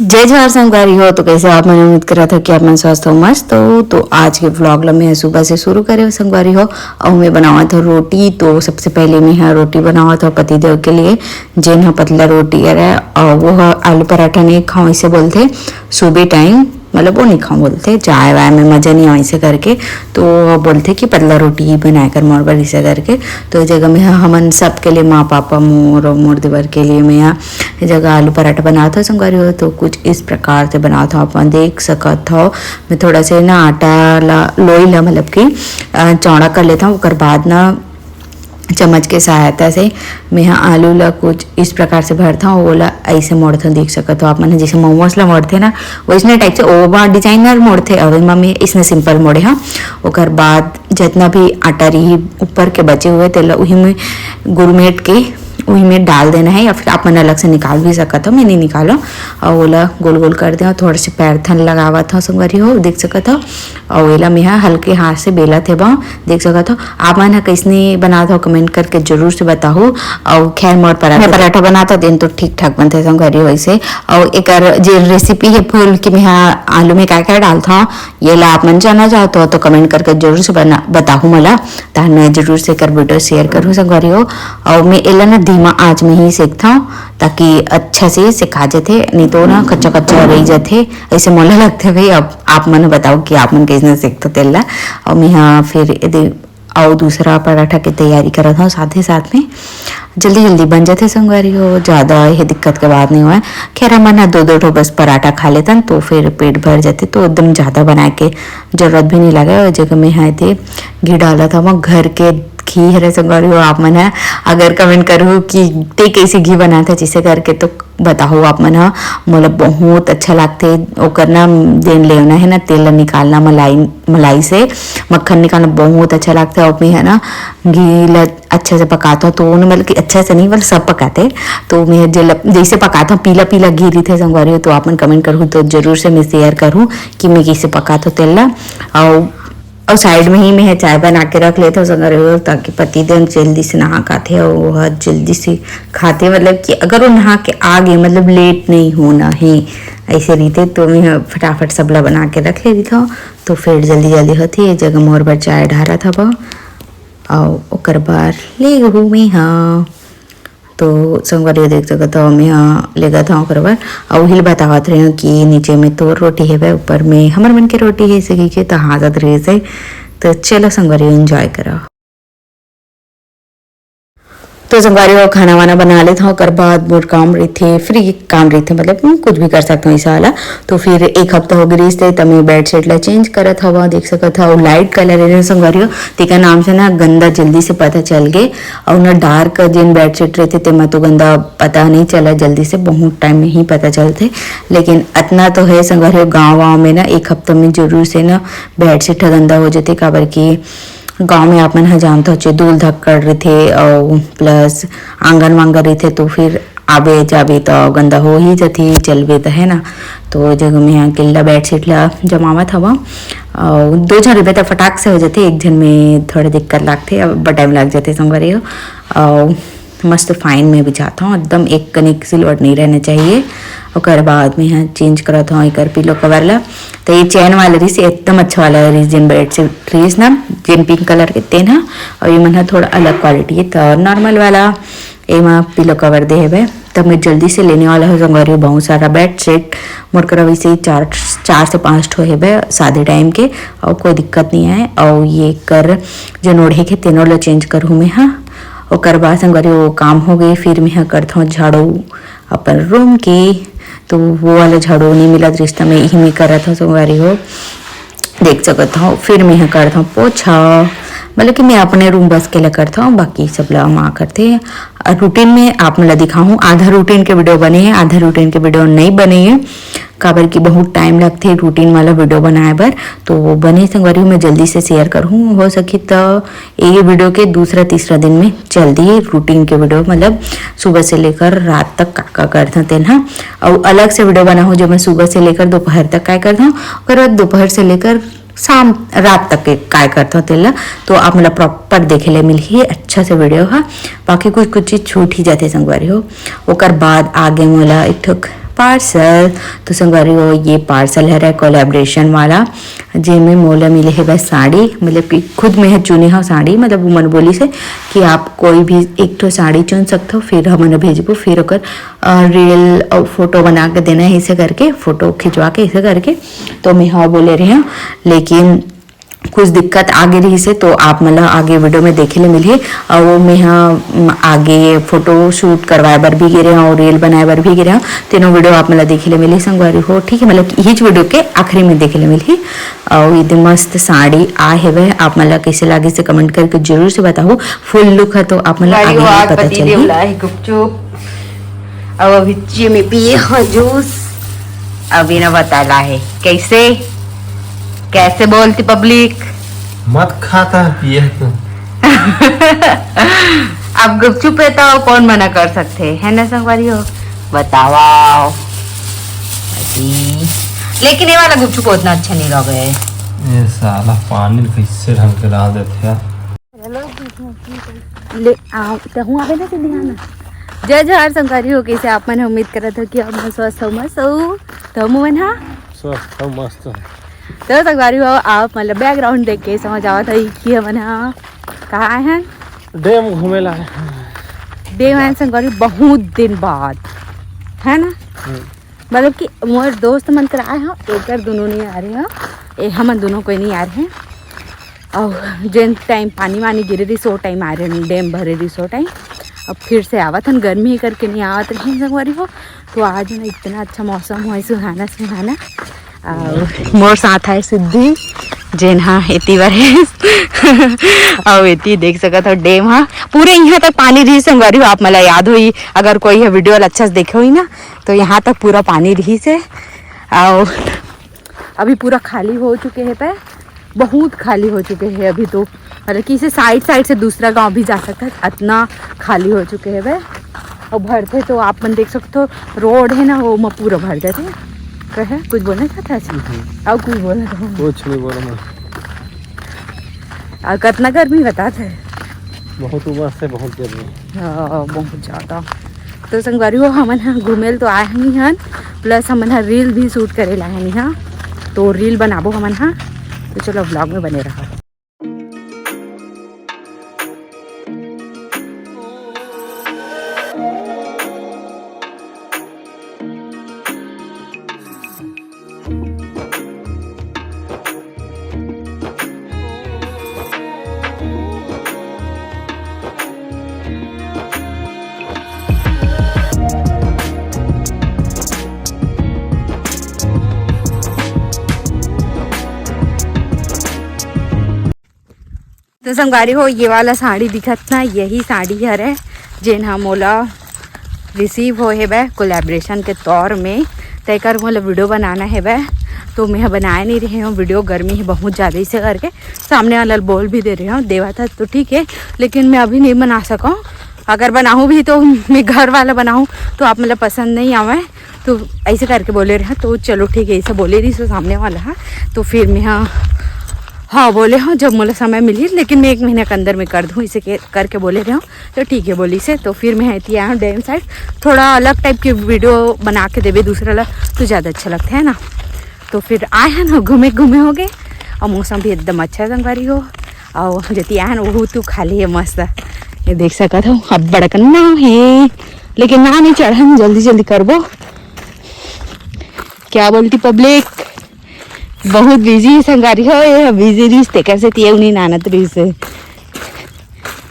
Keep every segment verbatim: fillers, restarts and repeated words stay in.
जय जोहार संगवारी हो। तो कैसे हो आप मन? उम्मीद करत हो कि आप मन स्वस्थ हो, मस्त हो। तो आज के व्लॉग ला मैं सुबह से शुरू करे हो संगवारी हो। अउ मैं बनावत हो रोटी। तो सबसे पहले मैं हा रोटी बनावत हो पतिदेव के लिए, जेन हा पतला रोटी हरे। अउ वो हा आलू पराठा नहीं खाओ ऐसे बोलथे सुबह टाइम, मतलब वो नहीं खाओ बोलथे, चाय वाय में मजा नहीं आवे ऐसे करके। तो वो बोलथे कि पतला रोटी ही बनाए कर मोर बर ऐसे करके। तो ये जगह में हा हमन सबके लिए, माँ पापा मोर और मोर देवर के लिए मैं हा ये जगह आलू पराठा बनावत हो संगवारी हो। तो कुछ इस प्रकार से बनावत हो, आप मन देख सकत हो। मैं थोड़ा से ना आटा ला, लोई ला मतलब कि अ, चौड़ा कर लेता हूँ, ओकर बाद ना चम्मच के सहायता से मैं हा आलू ला कुछ इस प्रकार से भरता हूँ, ओला ऐसे मोड़ता हूँ। देख सकत हो आप मन, जैसे मोमोज ला मोड़थे ना, वैसने टाइप से ओमा डिजाइनर मोड़थे। अब एमा मैं इसने सिंपल मोड़े हाँ। ओकर बाद जितना भी आटा रही ऊपर के बचे हुए, तेला उही में गुरमेट के उही में डाल देना है, या फिर आप मन अलग से निकाल भी सकत हो, मैं नहीं निकालो। और ओला गोल गोल कर दे, थोड़ा से पैरथन लगावत हो संगवारी हो, देख सकत हो। और एला मैं हा हल्के हाथ से बेलत हे बा, देख सकत हो। आप मन हा कैसने बनात हो, कमेंट करके जरूर से बताहू। और खैर मोर पराठा, मैं पराठा बनात हो दिन तो ठीक ठाक बनथे संगवारी हो ऐसे। और एकर जे रेसिपी है फूल कि मैं हा आलू में का का डालत हूँ, ये ला आप मन जानना चाहत हो तो कमेंट करके जरूर से बना, बताहू मोला, ताहन मैं जरूर से एकर वीडियो शेयर करूँ संगवारी हो। और मैं एला ना धीमा आंच में ही सेकथव, ताकि अच्छा से सेका जथे, नहीं तो ना कच्चा कच्चा रह जथे, ऐसे मोला लगथे भाई। अब आप मन बताओ कि आप मन कैसे सेकथो तेल ला। और मैं हा फिर एदे अउ दूसरा पराठा के तैयारी करत हूँ साथ ही साथ में। जल्दी जल्दी बन जाथे संगवारी हो, ज़्यादा ये दिक्कत के बात नहीं हुआ। खैर हमन हा दो दो ठो बस पराठा खा लेतन तो फिर पेट भर जाथे, तो एकदम ज़्यादा बनाए के जरूरत भी नहीं लगे। और जगह में हा एदे घी डालत हूँ, घर के घी हरे संगवारी हो। आप मन हा अगर कमेंट करहू कि ते कैसे घी बनात हे जिसे करके, तो बताहू आप मन हा। मोला बहुत अच्छा लागथे ओकर ना, जेन लेवना है ना तेल ला निकालना, मलाई, मलाई से मक्खन निकालना बहुत अच्छा लागथे। और मैं हा ना घी ला अच्छा से पकात हूँ, तो ओने मतलब कि अच्छा से नहीं, मतलब सब पकाथे। तो मैं जे ल-, जैसे पकात हूँ पीला पीला घी रहिथे संगवारी हो, तो आप मन कमेंट करहू तो जरूर से मैं शेयर करहूँ कि मैं कैसे पकात हूँ तेल ला। और और साइड में ही मैं चाय बना के रख लेत हूँ संगवारी हो, ताकि पति देव जल्दी से नहा खाथे और वो ह जल्दी से खाथे, मतलब कि अगर वो नहा के आ गए, मतलब लेट नहीं होना है ऐसे रहिथे, तो मैं ह फटाफट सबला बना के रख लेत हूँ। तो फिर जल्दी जल्दी होथे, ये जगह मोर बर चाय ढारत हव और ओकर बर ले गहूँ मैं ह। तो संगवारी हो देख सकत हो, मैं ह लेगत हूँ ओकर बर। अउ उही ल बतावत रहे हूँ कि नीचे में तोर रोटी हेवय, ऊपर में हमर मन के रोटी हे, इसे कहिके त हाँसत रहिस हे। तो चलो संगवारी हो, एंजॉय करो। तो संगवारी हो, खाना वाना बना लेत हूँ, ओकर बाद मोर काम रहिथे, फ्री काम रहिथे, मतलब, हम्म, कुछ भी कर सकत हूँ ऐसा वाला। तो फिर एक हफ्ता हो गए रहिस हे, त मैं बेडशीट ला चेंज करत हवा, देख सकत हव, लाइट कलर हे संगवारी हो, तेकर नाम से ना गंदा जल्दी से पता चल गे। अउ ना डार्क जेन बेडशीट रहिथे, तेमा तो गंदा पता नहीं चला जल्दी से, बहुत टाइम में ही पता चलथे। लेकिन अतना तो है संगवारी हो, गाँव वाँव में ना एक हफ्ता में जरूर से ना बेडशीट ह गंदा हो जाथे, काबर कि गाँव में आप मन ह जानत हो, धूल धक्कड़ रहिथे अउ प्लस आंगन वांगन रहिथे, तो फिर आबे जाबे त गंदा हो ही जथे, चलबे त है ना। तो जगह में यहाँ गिल्ला बेडशीट ला जमावत हवा, अउ दो झन रहिबे त फटाक से हो जथे, एक झन में थोड़ा दिक्कत लागथे, अब टाइम लाग जथे संगवारी हो। अउ मस्त फाइन में बिछात हूँ, एकदम एक कनिक सिलवट नहीं रहना चाहिए। ओकर बाद में यहाँ चेंज करत हूँ एकर पिलो कवर ला। तो ये चैन वाला रहिस, एकदम अच्छा वाला रहिस, जेन बेडशीट रहिस ना, जेन पिंक कलर के तेन ह, अउ ये मन ह थोड़ा अलग क्वालिटी है। तो नॉर्मल वाला एमा पिलो कवर दे हेबे। तब मैं जल्दी से लेने वाला हूँ संगवारी हो बहुत सारा बेडशीट, मोर करा वैसे ही चार, चार से पाँच ठो हेबे शादी टाइम के, अउ कोई दिक्कत नहीं आए। अउ ये कर जो ओढ़े के तेनो ला चेंज करहूँ मैं, हाँ। ओकर बाद संगवारी हो काम हो गए, फिर मैं ह करत हूँ झाड़ू अपन रूम के, तो वो वाला झाड़ू नहीं मिलत रिहिस त मैं इही में करत हूँ संगवारी हो, देख सकत हव। फिर मैं ह करत हूँ पोछा, मतलब कि मैं अपने रूम बस के ला करत हूँ, बाकी सब ला माँ करथे। और रूटीन में आप मन ला दिखाहूँ, आधा रूटीन के वीडियो बने है, आधा रूटीन के वीडियो नहीं बने है, काबर कि बहुत टाइम लगथे रूटीन वाला वीडियो बनाए बर। तो वो बने संगवारी हो, मैं जल्दी से शेयर करहूँ, हो सके तो ये वीडियो के दूसरा तीसरा दिन में जल्दी ही रूटीन के वीडियो, मतलब सुबह से लेकर रात तक का का करथन तेन ह। अउ अलग से वीडियो बनाहूँ, जो मैं सुबह से लेकर दोपहर तक काय करथन, ओकर बाद दोपहर से लेकर शाम, रात तक के काय करथन तेन ला, तो आप मन ला प्रॉपर देखे ले मिलही अच्छा से वीडियो ह। बाकी कुछ कुछ चीज छूट ही जाथे संगवारी हो। ओकर बाद आगे मोला एक ठो पार्सल। तो संगवारी हो, ये पार्सल हरे कोलैबोरेशन वाला, जेमे मोला मिले हे बस साड़ी, मतलब कि खुद मैं ह चुने हव साड़ी, मतलब वो मन बोलिस हे कि आप कोई भी एक ठो साड़ी चुन सकथो, फिर हमन भेजबो, फिर ओकर रील अउ फोटो बना के देना है, ऐसे करके फोटो खिंचवा के ऐसे करके। तो मैं हाँ बोले रहे हूँ, लेकिन कुछ दिक्कत आगे रहिस हे, तो आप मन ल आगे वीडियो में देखे ले मिलही। अउ मैं ह, म, आगे फोटो शूट करवाए बर भी गे रहे हूँ अउ रील बनाए बर भी गे रहे हूँ। तीनों वीडियो आप मन ल देखे ले मिलही संगवारी हो, ठीक है, मतलब कि इहिच वीडियो के आखिरी में देखे ले मिलही। अउ इतनी मस्त साड़ी आ हेवय, आप मन ल कैसे लागिस हे कमेंट करके जरूर से बताहू। फुल लुक ह तो आप मन ल गाड़ी आगे वो में आज पता पति चलही। देवला है गुपचुप। अब अभी ची में पिए हो जूस। अभी ना बताला है कैसे, कैसे बोलती पब्लिक। मत खाता पिए तो। अब गुपचुप है तो कौन मना कर सकते हैं, है ना संगवारी हो? बताओ। जी। लेकिन ये वाला गुपचुप उतना अच्छा नहीं लगे। ये साला पानी कैसे ढंग के डाल देते यार। ले आओ, तहूँ आवे ना, सीधी आना। जय जोहार संगवारी हो, कैसे आप मन? उम्मीद करत हो कि आप मन स्वस्थ हो, मस्त हो। तो हमू मन हा स्वस्थ हो, मस्त हो। तो संगवारी हो, आप मतलब बैकग्राउंड देख के समझ आवत है कि हमन हा कहाँ आए हैं। डैम घूमे ला आए हैं। डैम आए हैं संगवारी, बहुत दिन बाद, है ना? हम्म। मतलब कि मोर दोस्त मन कर आए हैं, एकर दोनों नहीं आ रहे हैं, ए, हमन दोनों कोई नहीं आ रहे हैं। अउ जेन टाइम पानी वानी गिरे रहिस, ओ टाइम आ रहे हैं, डैम भरे रहिस ओ टाइम। अब फिर से आवत हन, गर्मी करके नहीं आवत रहे संगवारी हो। तो आज ना इतना अच्छा मौसम हुआ है, सुहाना सुहाना। अउ मोर साथ है सिद्धि, जेन हा एती बर है। अउ एती देख सकत हो डैम हा, पूरे यहाँ तक पानी रहिस संगवारी हो। आप मन ला याद होई, अगर कोई है वीडियो ला अच्छा से देखे होई ना, तो यहाँ तक पूरा पानी रहिस हे। अउ अभी पूरा खाली हो चुके हे, पे बहुत खाली हो चुके हे अभी तो, मतलब कि इसे साइड साइड से दूसरा गांव भी जा सकता है, इतना खाली हो चुके हे बे। अउ भरथे तो आप मन देख सकते हो, रोड है ना, वो म पूरा भर जाते। कहे कुछ बोलना चाहता है? हम्म। अउ कुछ बोला था? कुछ नहीं बोला मैं। अउ कितना गर्मी बतात है? बहुत उमस है, बहुत गर्मी। हाँ, बहुत ज्यादा। तो संगवारी हो, हमन ह घूमे ल तो आए हन, प्लस हमन ह रील भी शूट करे ला हन इहाँ, तो रील बनाबो हमन ह। तो चलो, व्लॉग में बने रहो। तो संगवारी हो, ये वाला साड़ी दिखत ना, यही साड़ी हरे, जेन हा मोला रिसीव हो हेबे कोलैबोरेशन के तौर में। तेकर मोला वीडियो बनाना हेबे, तो मैं ह बनाए नहीं रहे हूँ वीडियो। गर्मी है बहुत ज़्यादा, इसे करके सामने वाला ल बोल भी दे रहे हूँ, देवा था तो ठीक है, लेकिन मैं अभी नहीं बना सकूँ। अगर बनाऊँ भी तो मैं घर वाला बनाऊँ तो आप मतलब पसंद नहीं आवे, तो ऐसे करके बोले रहे। तो चलो ठीक है, ऐसे बोले रही सो सामने वाला है, तो फिर मैं हाँ, हाँ बोले हूँ जब मोला समय मिली, लेकिन मैं एक महीना के अंदर में कर दूँ, इसे के-, करके बोले रहे हूँ। तो ठीक है बोलिस हे, तो फिर मैं एती आए हूँ डैम साइड, थोड़ा अलग टाइप के वीडियो बना के देबे दूसरा ला, तो ज़्यादा अच्छा लगता है ना। तो फिर आए हैं ना, घूमे घूमे हो गए, और मौसम भी एकदम अच्छा है संगवारी हो। और जती आए हैं ना, वो तो खाली है मस्त, ये देख सकत हो, अब बड़कन नाव है, लेकिन नाव नहीं चढ़न, जल्दी जल्दी करबो। क्या बोलती पब्लिक, बहुत बिजी है संगवारी हो, ये बिजी रहिस, तेकर से तिये उन्हीं नानत रहिस।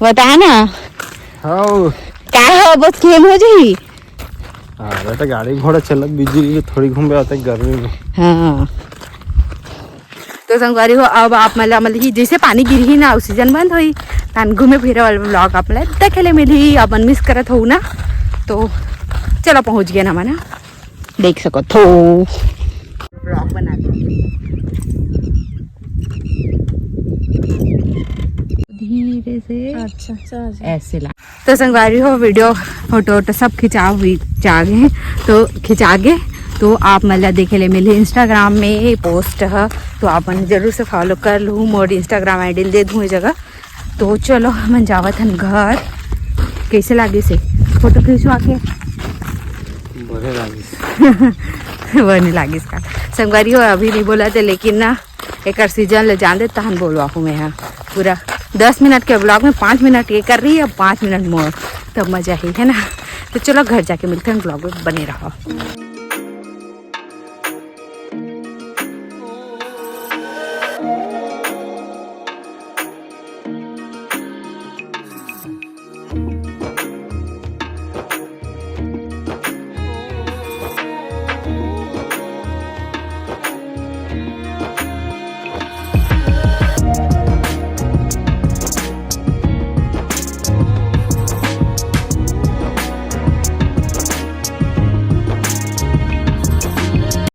बता ना। हाँ। का हो, बस खेम हो जाई? हाँ, ये तो गाड़ी घोड़ा चलत बिजी रही, थोड़ी घूम आते गर्मी में। हाँ। तो संगवारी हो, अब आप मला, मतलब कि जैसे पानी गिरही ना, सीजन बंद होई, तन घूमे फिरे वाला व्लॉग आप मला देखे ले मिलही। अपन मिस करत हो ना, तो चलो पहुँच गए ना मना। देख सकत हो। ब्लॉग बना के धीरे से अच्छा, अच्छा, अच्छा। ऐसे ला। तो संगवारी हो, वीडियो, फोटो वोटो सब खिंचा हुई, खिंचा गए, तो खिंचा गए, तो आप मन ला देखे ले मिली इंस्टाग्राम में पोस्ट ह, तो आप मन जरूर से फॉलो कर लू। मोर इंस्टाग्राम आईडी दे दूँ जगह। तो चलो, हमन जावत हन घर। कैसे लागे से फोटो खिंचवा के? बने लागिस। बने लागिस का? संगवारी हो, अभी नहीं बोला थे, लेकिन ना, एकर सीजन ले जान दे, तहन बोलवाहूँ मैं हा। पूरा दस मिनट के ब्लॉग में पाँच मिनट ये कर रही है, अब पाँच मिनट मोर, तब मजा ही है ना। तो चलो, घर जाके मिलते हैं, ब्लॉग में बने रहो।